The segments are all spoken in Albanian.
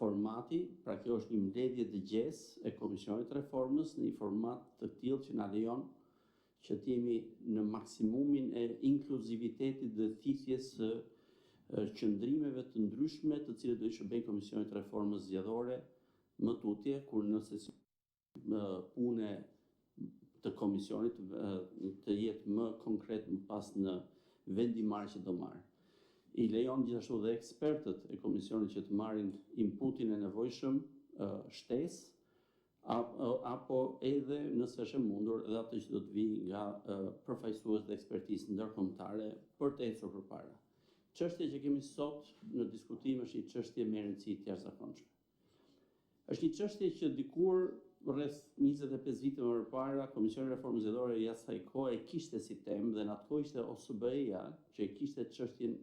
Formati, pra kjo është një mbledhje dëgjesë e Komisionit të Reformës në një format të tillë që na lejon që të jemi në maksimumin e inkluzivitetit dhe thithjes së qëndrimeve të ndryshme të cilët do i shërbejnë Komisionit të Reformës Zgjedhore më tutje, kur në sesion pune të komisionit të jetë më konkret më pas në vendimmarrje që do marrë. I lejon gjithashtu dhe ekspertët e komisionit që të marrin inputin e nevojshëm shtesë apo edhe nëse është e mundur edhe atë që do të vijë nga përfaqësues dhe ekspertizë ndërkombëtare për të ecur përpara. Çështja që kemi sot në diskutim është një çështje me rëndësi të jashtëzakonshme. Është një çështje që dikur rreth 25 vite më parë Komisioni i Reformës Zgjedhore i asaj kohe e kishte si temë dhe në atë kohë ishte OSBE-ja që e kishte çështjen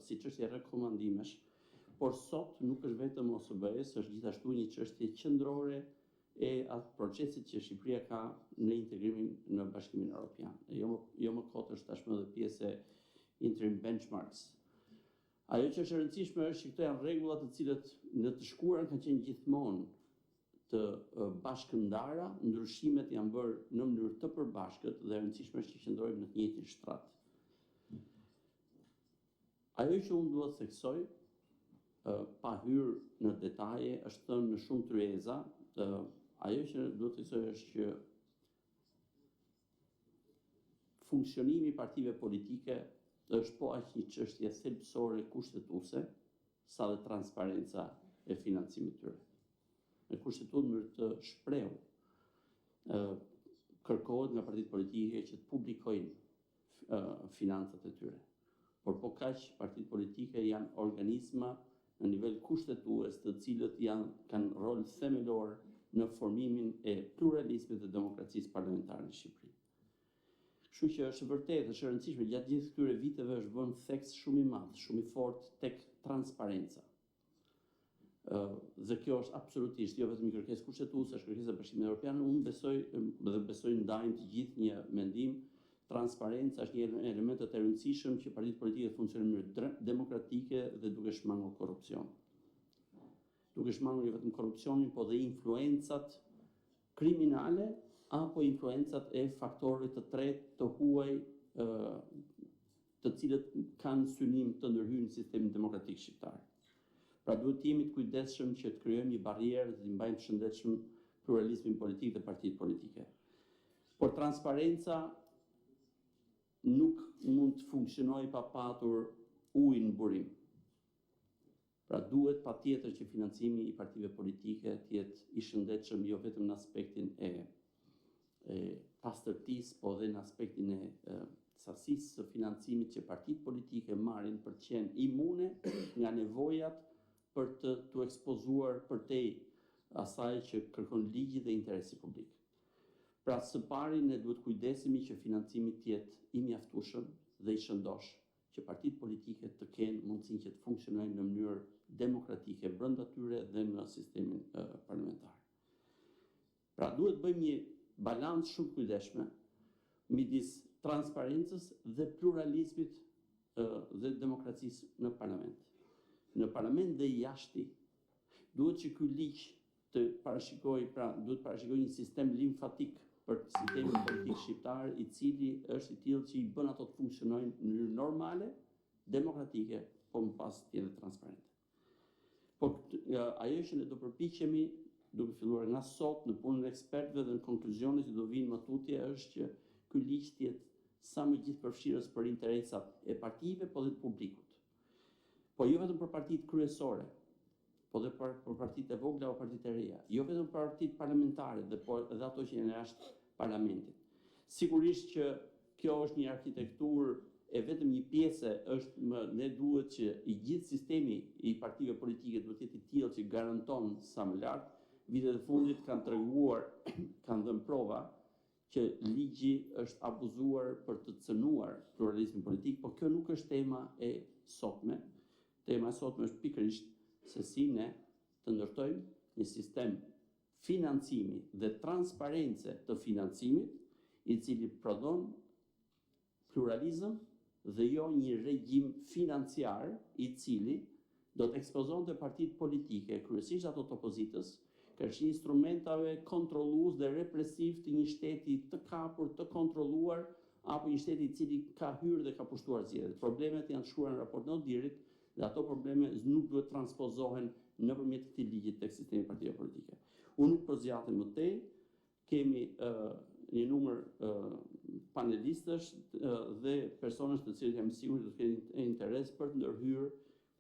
si çështje rekomandimesh, por sot nuk është vetëm OSBE-s, është gjithashtu një çështje qendrore e atë procesit që Shqipëria ka në integrimin në Bashkimin Evropian. Jo, jo më kot është tashmë edhe pjesë e interim benchmarks. Ajo që është e rëndësishme është që këto janë rregulla të cilët në të shkuarën kanë qenë gjithmonë të bashkëndara, ndryshimet janë bërë në mënyrë të përbashkët dhe e rëndësishme është që qëndrojmë në të njëjtin shtrat. Ajo që unë dua të theksoj, pa hyrë në detaje, është thënë në shumë tryeza, ajo që dua të theksoj është që funksionimi i partive politike është po aq një çështje thelbësore kushtetuese sa dhe transparenca e financimit tyre. Në kushtetutë në mënyrë të shprehur kërkohet nga partitë politike që të publikojnë financat e tyre. Por po kaq partitë politike janë organizma në nivel kushtetues të cilët janë kanë rol themelor në formimin e pluralizmit dhe demokracisë parlamentare në Shqipëri. Kështu që është vërtet, është e rëndësishme gjatë gjithë këtyre viteve është vënë theks shumë i madh, shumë i fortë tek transparenca. Ë dhe kjo është absolutisht jo vetëm një kërkesë kushtetuese, është kërkesë e Bashkimit Evropian. Unë besoj dhe besoj ndajmë të gjithë një mendim transparenca është një element të rëndësishëm që partitë politike të funksionojnë në mënyrë demokratike dhe duke shmangur korrupsion. Duke shmangur jo vetëm korrupsionin, po dhe influencat kriminale apo influencat e faktorëve të tretë të huaj të cilët kanë synim të ndërhyjnë në sistemin demokratik shqiptar. Pra duhet të jemi të kujdesshëm që të krijojmë një barrierë dhe të mbajmë të shëndetshëm pluralizmin politik dhe partitë politike. Por transparenca nuk mund të funksionojë pa patur ujë në burim. Pra duhet patjetër që financimi i partive politike të jetë i shëndetshëm jo vetëm në aspektin e e pastërtisë, po dhe në aspektin e, e sasisë së financimit që partitë politike marrin për të qenë imune nga nevojat për të të ekspozuar përtej asaj që kërkon ligji dhe interesi publik. Pra së pari ne duhet kujdesemi që financimi të jetë i mjaftueshëm dhe i shëndosh, që partitë politike të kenë mundësinë që të funksionojnë në mënyrë demokratike brenda tyre dhe në sistemin parlamentar. Pra duhet bëjmë një balancë shumë kujdesshme midis transparencës dhe pluralizmit dhe demokracisë në parlament. Në parlament dhe jashtë duhet që ky ligj të parashikojë, pra duhet të parashikojë një sistem limfatik për sistemin politik shqiptar, i cili është i tillë që i bën ato të funksionojnë në mënyrë normale, demokratike, po më pas të jenë transparente. Por ajo që ne do përpiqemi duke filluar nga sot në punën e ekspertëve dhe në konkluzionet që do vinë më tutje është që ky ligj të jetë sa më gjithëpërfshirës për interesat e partive, po dhe të publikut. Po jo vetëm për partitë kryesore, po dhe për, për partitë e vogla apo partitë e reja, jo vetëm për partitë parlamentare dhe po edhe ato që janë jashtë parlamentit. Sigurisht që kjo është një arkitekturë e vetëm një pjese është më ne duhet që i gjithë sistemi i partive politike duhet të jetë i tillë që garanton sa më lart. Vitet e fundit kanë treguar, kanë dhënë prova që ligji është abuzuar për të cënuar pluralizmin politik, por kjo nuk është tema e sotme. Tema e sotme është pikërisht se si ne të ndërtojmë një sistem financimi dhe transparence të financimit, i cili prodhon pluralizëm dhe jo një regjim financiar i cili Do të ekspozonte partitë politike, kryesisht ato të opozitës, karshi instrumentave kontrollues dhe represiv të një shteti të kapur, të kontrolluar, apo një shteti i cili ka hyrë dhe ka pushtuar zgjedhjet. Problemet janë shkruar në raportin e ODIHR-it dhe ato probleme nuk duhet transpozohen nëpërmjet këtij ligji tek sistemi i partive politike. Unë nuk po zgjatem më tej, kemi një numër panelistësh dhe personash të cilët jam i sigurt do të kenë interes për të ndërhyrë,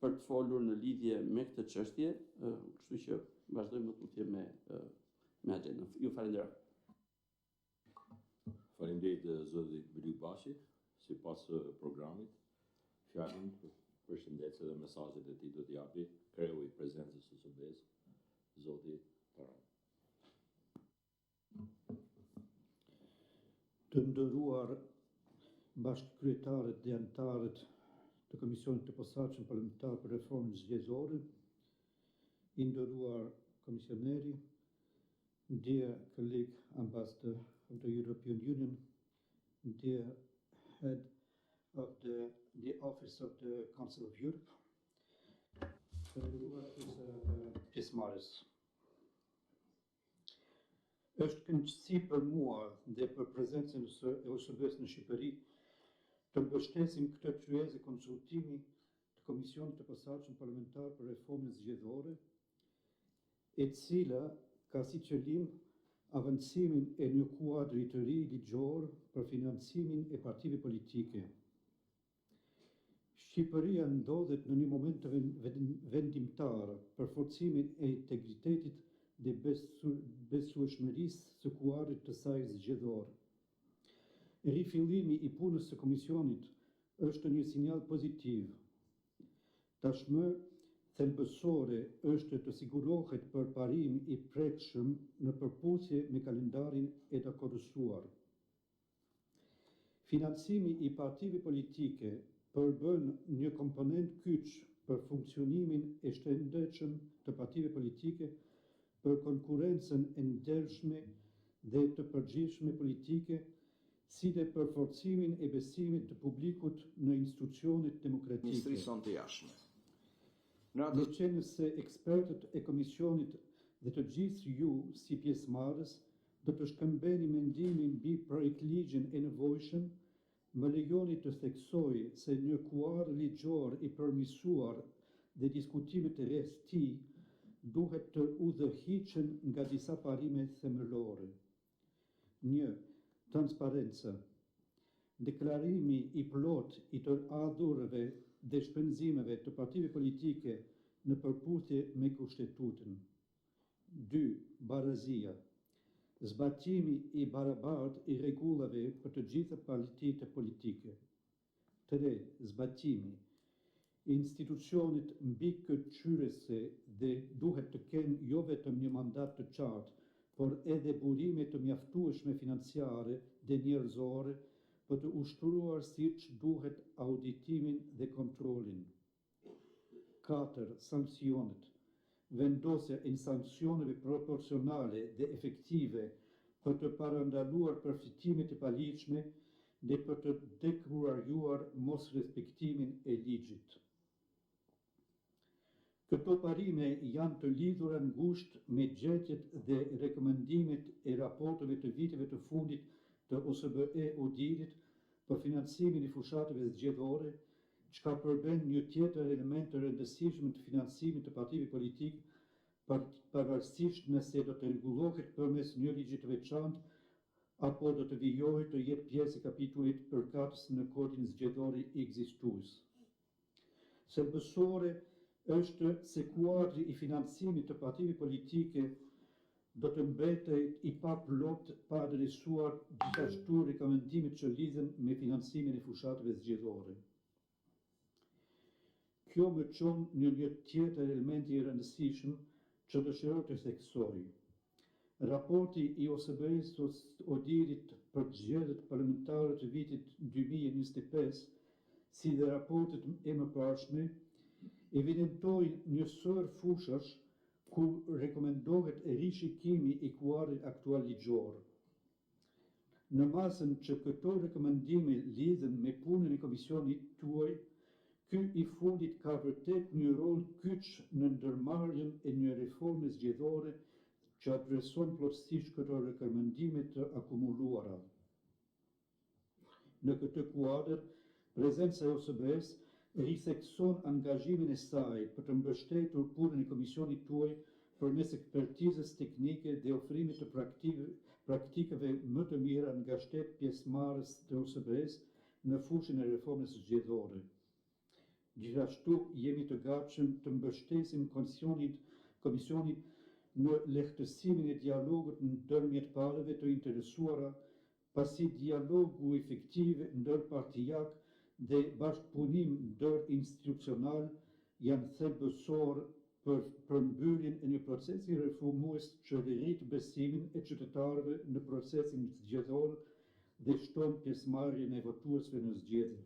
për të folur në lidhje me këtë çështje, kështu që vazhdojmë më tutje me me agjendën. Ju falenderoj. Faleminderit zoti Bylykbashi, sipas programit, fjalën përshëndetëse dhe mesazhet e tij do t'i japi kreu i prezencës së OSBE-s, zoti Taran. Të nderuar bashkëkryetarët dhe anëtarët të Komisionit të Posaçëm Parlamentar për Reformën Zgjedhore, i nderuar komisioneri, dear colleague ambassador of the European Union, dear head of the, the Office of the Council of Europe, të nderuar pjesëmarrës. Është kënaqësi për mua dhe për prezencën e OSBE-së në Shqipëri të mbështesim këtë tryezë konsultimi të Komisionit të Posaçëm Parlamentar për Reformën Zgjedhore, e cila ka si qëllim avancimin e një kuadri të ri ligjor për financimin e partive politike. Shqipëria ndodhet në një moment vendimtar për forcimin e integritetit dhe besueshmërisë së kuadrit të saj zgjedhor. Rifillimi i punës së komisionit është një sinjal pozitiv. Tashmë thelbësore është të sigurohet përparim i prekshëm në përputhje me kalendarin e dakordësuar. Financimi i partive politike përbën një komponent kyç për funksionimin e shëndetshëm të partive politike, për konkurrencën e ndershme dhe të përgjithshme politike, si dhe për forcimin e besimit të publikut në institucionet demokratike. Ministrisë sonë të Jashtme. Në atë Meqenëse ekspertët e komisionit dhe të gjithë ju si pjesëmarrës do të shkëmbeni mendime mbi projektligjin e nevojshëm, më lejoni të theksoj se një kuadër ligjor i përmirësuar dhe diskutimet rreth tij duhet të udhëhiqen nga disa parime themelore. 1. Transparenca. Deklarimi i plotë i të ardhurave dhe shpenzimeve të partive politike në përputhje me kushtetutën. 2. Barazia. Zbatimi i barabartë i rregullave për të gjitha partitë politike. 3. Zbatimi. Institucionet mbikëqyrëse dhe duhet të kenë jo vetëm një mandat të qartë, por edhe burime të mjaftueshme financiare dhe njerëzore për të ushtruar siç duhet auditimin dhe kontrollin. 4. Sanksionet. Vendosja e sanksioneve proporcionale dhe efektive për të parandaluar përfitimet e paligjshme dhe për të dekurajuar mosrespektimin e ligjit. Këto parime janë të lidhura ngushtë me gjetjet dhe rekomandimet e raporteve të viteve të fundit të OSBE ODIHR-it për financimin e fushatave zgjedhore, çka përbën një tjetër element të rëndësishëm të financimit të partive politike, pavarësisht nëse do të rregullohet përmes një ligji të veçantë apo do të vijojë të jetë pjesë e kapitullit përkatës në kodin zgjedhor ekzistues. Thelbësore është se kuadri i financimit të partive politike do të mbetet i paplot pa adresuar gjithashtu rekomandimet që lidhen me financimin e fushatave zgjedhore. Kjo më çon në një tjetër element i rëndësishëm që dëshiroj të theksoj. Raporti i OSBE-së ODIHR-it për zgjedhjet parlamentare të vitit 2025, si dhe raportet e mëparshme, evidentojnë një sërë fushash ku rekomandohet rishikimi i kuadrit aktual ligjor. Në masën që këto rekomandime lidhen me punën e komisionit tuaj, Ky i fundit ka vërtet një rol kyç në ndërmarrjen e një reforme zgjedhore që adreson plotësisht këto rekomandime të akumuluara. Në këtë kuadër, prezenca e OSBE-së rithekson angazhimin e saj për të mbështetur punën e komisionit tuaj përmes ekspertizës teknike dhe ofrimit të praktikave më të mira nga shtetet pjesëmarrës të OSBE-së në fushën e reformës zgjedhore. Gjithashtu, jemi të gatshëm të mbështesim komisionin në lehtësimin e dialogut ndërmjet palëve të interesuara, pasi dialogu efektiv ndërpartiak dhe bashkëpunim ndërinstitucional janë thelbësor për përmbylljen e një procesi reformues që rrit besimin e qytetarëve në procesin zgjedhor dhe shton pjesëmarrjen e votuesve në zgjedhje.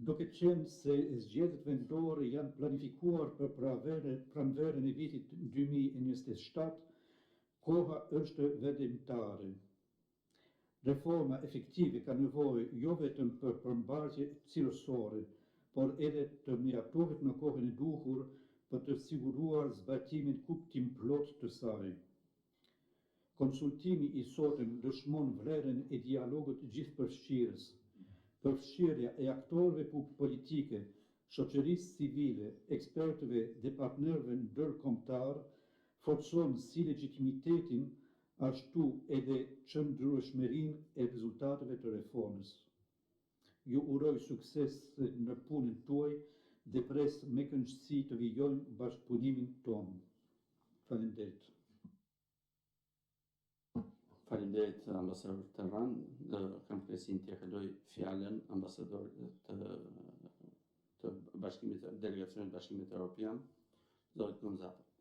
Duke qenë se zgjedhjet vendore janë planifikuar për pranverën e vitit 2027, koha është vendimtare. Reforma efektive ka nevojë jo vetëm për përmbajtje cilësore, por edhe të miratohet në kohën e duhur për të siguruar zbatimin kuptimplotë të saj. Konsultimi i sotëm dëshmon vlerën e dialogut gjithëpërfshirës. Përfshirja e aktorëve politike, shoqërisë civile, ekspertëve dhe partnerëve ndërkombëtar forcon si legjitimitetin, ashtu edhe qëndrueshmërinë e rezultateve të reformës. Ju uroj sukses në punën tuaj dhe pres me kënaqësi të vijojmë bashkëpunimin tonë. Faleminderit. Faleminderit ambasador Terran. Kam kënaqësinë t'ia kaloj fjalën ambasadorit të Bashkimit Delegacionit të Bashkimit Evropian, zotit Gonzato.